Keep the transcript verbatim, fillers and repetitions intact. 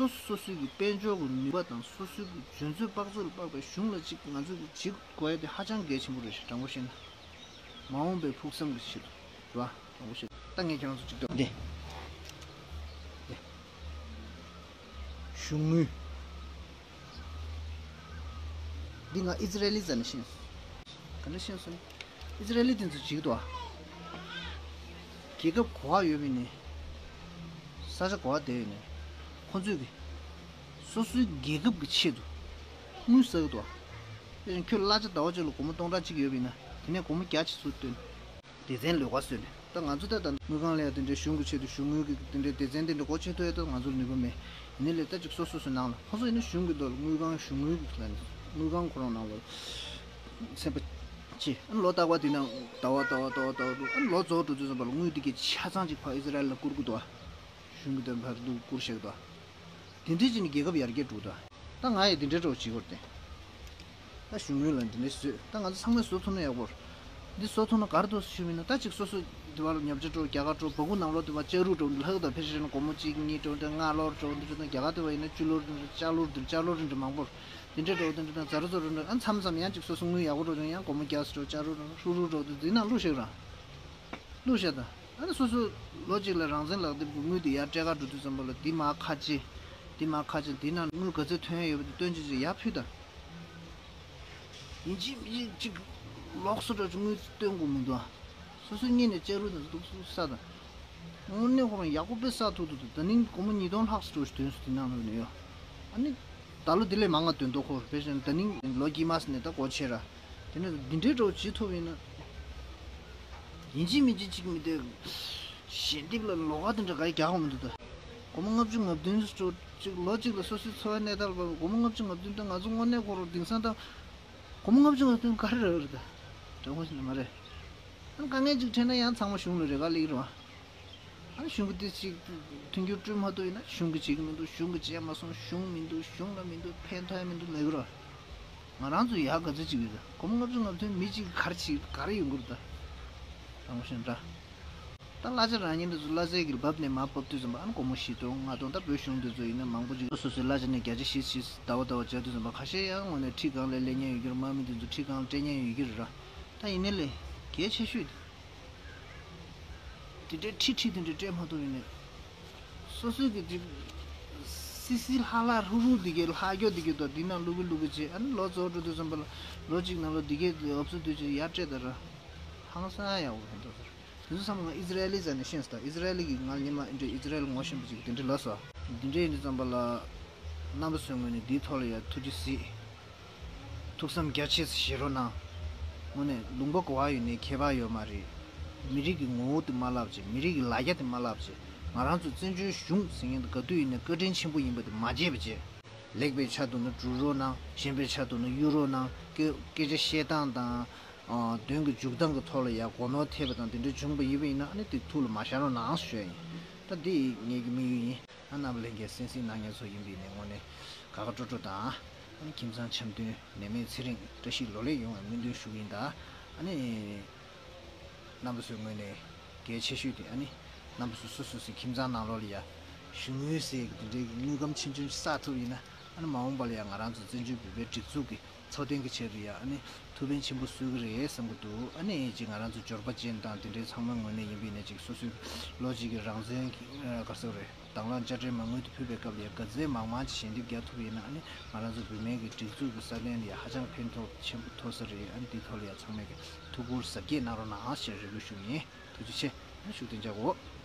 སོ་སོ་སོའི་གི་དཔལ་འབྱོར་གྱི་ནུས་པ་དང་སོ་སོའི་གི་འཇོན་ཚོད་དཔག་ཚོད་ལ་དཔག་པའི་གཞུང་ལ་ཅིག་ང་ཚོས་གི་བྱེད་དགོས་ཡ་དེ་ཧ་ཅང་གལ་ཆེན་པོ་རེད་ཤག་དྲང་པོ་བཤད་ན། མ་འོངས་པའི་ཕུགས་བསམ་གྱི་ཆེད་དུ་རེད་བ། དྲང་པོ་བཤད་ད་ངས་ཁྱེད་རང་ཚོ་ཅིག་ལྟོས་འདི། འདི། གཞུང་དངུལ། འདི་ང་ཨི་ཛི་རལ་ལི་ཟེར་ནས་ཤེས་སོང་། ག་འདྲ་ཤེས་སོང་། ཨི་ཛི་རལ་ལི་དེ་ཚོ་ཅིག་ཏུ་ཨ། རྒྱལ་ཁབ་གོ་བ་ཡོད་པའི་ནི། ས་ཆ་གོ་བ་དེ་ཡོད་ནི། ཁོ་ཚོས་གི་སོ་སོའི་རྒྱལ་ཁབ་ཀྱི་ཆེད་དུ་དངུལ་བསགས་འདུག་དེ་བཞིན་ཁྱོད་གླ་ཆ་ཟླ་བ་གཅིག་ལ་སྒོར་མོ་སྟོང་ཕྲག་གཅིག་ཡོད་པ་ཡིན་ན་དེ་ནས་སྒོར་མོ་བརྒྱ་ཅིག་ཚུར་བཏོན། སྡེ་ཚན་ལས་ཀ་བཟོས་ནས་ད་ང་ཚོ་ད་ལྟ་དངུལ་ཁང་ལ་ཡ་དེ་འདྲའི་གཞུང་གི་ཆེད་དུ་གཞུང་དངུལ་གྱི་དེ་འདྲའི་སྡེ་ཚན་དེ་འདྲ་སྒོ་ཕྱེ་ཐུབ་ཡ་ད་ང་ཚོར་ནུས་པ་མེད། ཡིན་ནའི་ལས་ད་ཅིག་སོ་སོ་སོའི་ནང་ལ་ཁོ་ཚོ་ཡིན་ན་གཞུང་གི་ཐོག་ལ་དངུལ་ཁང་གཞུང་དངུལ་གྱི་ལ་ནས་དངུལ་ཁང་ཁོ་རང་ནང་ལ་སེམས་པ་ཅི་ཨ་ནི་ལོ་རྟག་པར་དེ་ནང་ཟླ་བ་ཟླ་བ་ཟླ་བ་ཟླ་བ་འདུག་ཨ་ནི་ལོ་རྫོགས་འགྲོ་དུས་ཙམ་པ་ལ་དངུལ་དེ་གའི་ཆ་ཚང་ཅིག་ཕར་ཨི་ཛི་རལ་ལ་བསྐུར་གི་འདུག་ཨ། གཞུང་གི་དོན་ཕར་འདུག་བསྐུར་བཞག་འདུག་ཨ། དེ་འདྲའི་ཅིག་ནི་རྒྱལ་ཁབ་ཡར་རྒྱས་འགྲོ་ད། ད་ང་ཡི་དེ་འདྲའི་འགྲོ་བྱེད་དགོས་ཏེ། ད་གཞུང་དངུལ་ལ་འདི་འདྲའི་བཟོས་ད་ང་ཚོ་ཚང་མས་བཟོ་ཐུབ་ན་ཡག་པོར། འདི་བཟོ་ཐུབ་ན་གར་འདུག་ཞུ་མིན་ན་ད་ཅིག་སོ་སོ་དེ་བར་ཉམས་ཆག་འགྲོ་རྒྱ་གར་འགྲོ་བ་གུ་ནང་ལོགས་དེ་བར་ལྕགས་རུ་འགྲོ་ལྷག་ད་ཕེ་ཤེན་སྒོར་མོ་གཅིག་གཉིས་འགྲོ་འདྲ་ལྔ་ལོར་འགྲོ་འདི་འདྲ་རྒྱ་གར་དེ་བར་ཡིན་ན་བཅུ་ལོར་འདི་འདྲ་ལྕགས་ལོར་འདི་ལྕགས་ལོར་འདི་འདྲ་མང་པོར། འདི་འདྲ་འགྲོ་འདི་འདྲ་དང་ཛ་རུ་ཛ་རུ་འདྲ་ཨ་མཚམས་མཚམས་ཡང་ཅིག་སོ་སོ་དངུལ་ཡག་པོ་འགྲོ་བྱུང་ཡང་སྒོར་མོ་བརྒྱ་ཙམ་འགྲོ་ལྕགས་རུ་འགྲོ་ཧྲུ་རུ་འགྲོ་འདི་འདི་ནང་བླུགས་ཤིག་ར། བླུགས་ཤ་དང་། ཨ་ནི་སོ་སོ་ལོ་གཅིག་ལ་རང་བཙན་ལག་དེབ་ཀྱི་དངུལ་དེ་ཡར་སྤྲད་ག་འགྲོ་དུས་ཙམ་པ་ལ་འདི་མར་ཁ་ཕྱེ། འདི་མར་ཁ་ཕྱེ་འདི་ནང་དངུལ་ག་ཚོད་ཐོན་ཡོད་པ་དེ་སྟོན་ཅིག་ཅིག་ཡར་ཕུལ་དང་། ཡིན་གཅིག་མིན་གཅིག་ལོགས་སུ་འགྲོ་ཅིག་དངུལ་སྟོན་དགོས་མི་འདུག་ཨ། སོ་སོའི་གཉེན་ནས་ལྕགས་རུ་དང་འདུག་སུ་ས་དང་། དངོས་གནས་ཁོ་རང་ཡག་པོ་དཔེ་ས་ཐུག་ཐུག་འདུག་ད་ནིང་སྒོར་མོ་ཉིས་སྟོང་ལྷག་ཙམ་འགྲོ་ཞིག་དོན་སུ་དེ་ནང་ལོགས་ནས་ཡོད། ཨ་ནི། ད་ལོ་དེ་ལས་མང་ང་དོན་དོ་ཁོ་བས་ཟེར་ན་ད་ནིང་ལོ་དཀྱིལ་མ་ནས་ད་སྒོ་ཕྱེ་ར། དེ་ནས་འདི་འདྲའི་འགྲོ་བྱེད་ཐུབ་ཡིན་ན། ཡིན་གཅིག་མིན་གཅིག་གཅིག་མི་དེ། ཞལ་འདེབས་ལ་ལོགས་ཀ་དེ་འདྲ་ག་རེ་རྒྱག་དགོས་མི་འདུག་ད། སྒོར་མོ་ལྔ་བཅུ་ང་བདུན་འགྲོ་གཅིག་ལོ་གཅིག་ལ་སོ་སོའི་འཚོ་བའི་གནས་སྟངས་ལ་སྒོར་མོ་ལྔ་བཅུ་ང་བདུན་ད་ང་ཚོ་དངོས་གནས་ཁོ་རང་དེང་སང་ད། སྒོར་མོ་ལྔ་བཅུ་ང་བདུན་ག་རེ་རག་རེད་ད། དྲང་པོ་ཞིག་ནི་མ་རེད། ཨ་ནི་དཀའ་ངལ་གཅིག་འཕྲད་ན་ཡང་ཚང་མ་གཞུང་ལ་རེ་ཁ་སླེབས་ཀྱི་རེད་བ། ཨ་ནི་གཞུང་གི་དེ་ཅིག་མཐུན་འགྱུར་བསྐྲུན་མ་ཐུབ་ཡིན་ན་གཞུང་གིས་བྱེད་ཀྱི་མི་འདུག་གཞུང་གིས་བྱས་མ་སོང་གཞུང་མི་འདུག་གཞུང་ལ་མི་འདུག་ཕན་ཐོགས་ཡ་མི་འདུག་ལབ་ཀྱི་རེད། ང་རང་ཚོ་ཡག་ག་ཚོད་ཅིག་ཡོད་ད། སྒོར་མོ་ལྔ་བཅུ་ང་བདུན་མི་གཅིག་གིས་ག་རེ་བྱེད་ག་རེ་ཡོང་གི་རེད་ད། དྲང་པོ་བཤད་ན་འདྲ། ད་གླ་ཆ་རང་ཉིད་འདི་ཚོ་གླ་ཆའི་གི་འབབ་ནས་མར་འབབ་དུས་ཙམ་པ་ཨ་ནི་སྒོར་མོ་བཞི་སྟོང་ལྔ་སྟོང་ད་བོད་གཞུང་འདི་ཚོ་ཡིན་ན་མང་པོ་ཅིག་སོ་སོའི་གླ་ཆ་ནས་བརྒྱ་ཆ་བཞི་བཞི་ཟླ་བ་ཟླ་བ་བརྒྱབ་དུས་ཙམ་པ་ཁ་ཤས་ཡང་དངོས་གནས་ཁྲི་སྒང་ལ་སླེབས་མཁན་ཡོད་ཀྱི་རེད། དམག་མི་འདི་ཚོ་ཁྲི་སྒང་ལ་སྤྲད་མཁན་ཡོད་ཀྱི་རེད་ར། ད་ཡིན་ནའི་ལས་གལ་ཆེ་ཤོས་དེ། དེ་འདྲའི་ཁྲི་ཁྲི་དེ་འདྲའི་སྤྲད་མ་ཐུབ་ཡིན་ནའི། སོ་སོའི་གི་དེ། སི་སི་ལྷག་ལྷག་ཧྲུག་ཧྲུག་དེ་གའི་ལྷག་རྒྱོ་དེ་གའི་དོ་དེ་ནང་བླུག་གི་བླུག་གི་བྱས་ཨ་ནི་ལོ་རྫོགས་འགྲོ་དུས་ཙམ་པ་ལ་ལོ་གཅིག་ནང་ལོ་དེ་གའི་འོབ་ཚུགས་དུས་ཅིག་ཡར་སྤྲད་ད་ར། ཧང་སང་ཡག་པོ་ཕན་ཐོགས་ཟེར། དེ་ཚོ་ཚང་མ་ང་ཨི་ཛི་རལ་ལི་ཟེར་ནས་ཤེས་སོང་། ཨི་ཛི་རལ་ལི་གི་ང་ཉི་མ་ཨིན་འདྲའི་ཨི་ཛི་རལ་ངོ་ཤེས་པ་ཅིག་དེ་འདྲའི་ལབ་སོང་། དེ་འདྲའི་ཡིན་དུས་ཙམ་པ་ལ། རྣམ་པ་ཚོའི་ངོས་ནས་འདིའི་ཐོག་ལ་ཡ་ཐུགས་རྗེ་གཟིགས། ཐུགས་བསམ་རྒྱ་ཆེ་ཙམ་བཞེས་རོགས་གནང་། དངོས་གནས་ལུང་པ་ག་པར་ཡོད་ནའི་ཁྱད་པར་ཡོད་མ་རེད། མི་རིགས་ཀྱི་ངོ་བོ་དེ་མ་བརླག་བྱས། མི་རིགས་ཀྱི་ལ་རྒྱ་དེ་མ་བརླག་བྱས། ང་རང་ཚོ་བཙན་བྱོལ་གཞུང་ཟེར་མཁན་དེ་ག་དུས་ཡིན་ནའི་བཀའ་དྲིན་ཆེན་པོ་ཡིན་པ་དེ་མ་བརྗེད་པ་བྱས། ལེགས་པའི་ཆ་འདུག་ན་སྒྲུབ་རོགས་གནང་། ཞན་པའི་ཆ་འདུག་ན་གཡུག་རོགས་གནང་། སྐད་སྐད་ཆ་བཤད་སྟངས་དང་། ཨ། དོན་གྱི་འཇུག་སྟངས་ཀྱི་ཐོག་ལ་ཡ་གོ་ནོར་ཐེབས་པ་དང་དེ་འདྲ་བྱུང་བ་ཡིན་པ་ཡིན་ན་ཨ་ནི་དེ་ཐུགས་ལ་མ་བཞག་རོགས་གནང་ཞུ་ཡ་ཡིན། ད་འདི་ངེད་ཀྱི་དམིགས་ཡུལ་ཡིན། ཨ། རྣམ་པ་ལྷན་རྒྱས་གསན་གཟིགས་གནང་མཁན་ཚོ་ཡིན་པ་ཡིན་ནའི་དངོས་གནས་དགའ་དགའ་སྤྲོ་སྤྲོ་དང་། ཨ་ནི་ཁྱིམ་ཚང་འཆམ་མཐུན་ནད་མེད་ཚེ་རིང་བཀྲ་ཤིས་ལོ་ལེགས་ཡོང་བའི་སྨོན་འདུན་ཞུ་གི་ཡིན་ད། ཨ་ནི། རྣམ་པ་ཚོའི་ངོས་ནས་གལ་ཆེ་ཤོས་དེ་ཨ་ནི། རྣམ་པ་ཚོ་སོ་སོ་སོའི་ཁྱིམ་ཚང་ནང་ལོགས་ལ་ཡ། གཞུང་དངུལ་ཟེར་གི་དེ་འདྲའི་དངུལ་སྒམ་ཆུང་ཆུང་ཞིག་བསགས་ཐུབ་ཡིན་ན། ཨ་ནི་མ་འོངས་པ་ལ་ཡང་ང་རང་ཚོ་བཙན་བྱོལ་བོད་པའི་སྒྲིག་འཛུགས་ཀྱི་འཚོ་རྟེན་གྱི་ཆེད་དུ་ཡང་ཨ་ནི་ཐུགས་ཕན་ཆེན་པོ་གསོས་ཀྱི་རེད་བསམ་གྱི་འདུག་ཨ་ནི་ཅིག་ང་རང་ཚོ་འབྱོར་པ་ཅན་དང་དེ་འདྲའི་ཚང་མའི་ངོས་ནས་ཡིན་པ་ཡིན་ན་ཅིག་སོ་སོའི་ལོ་གཅིག་གི་རང་བཙན་གྱི་ག་རེ་ཟེར་དགོས་རེད། དང་བླངས་དཔྱ་ཁྲལ་མ་དངུལ་དེ་ཕུལ་བའི་སྐབས་ལ་ཡང་ག་ཚོད་མང་མང་ཅིག་ཞལ་འདེབས་རྒྱག་ཐུབ་པ་ཡིན་ན་ཨ་ནི་ང་རང་ཚོ་བོད་མིའི་གི་སྒྲིག་འཛུགས་ཀྱི་སྲ་བརྟན་ལ་ཡང་ཧ་ཅང་ཕན་ཐོགས་ཆེན་པོ་ཐོགས་ས་རེད། ཨ་ནི་དེའི་ཐོག་ལ་ཡང་ཚང་མས་གི་ཐུགས་ཁུར་གཟབ་རྒྱས་གནང་རོགས་གནང་ཞེས་རེ་སྐུལ་ཞུ་གི་ཡིན། ཐུགས་རྗེ་ཆེ། ཨ་ནི་ཤུགས་ལྡན་བྱ་དགོས།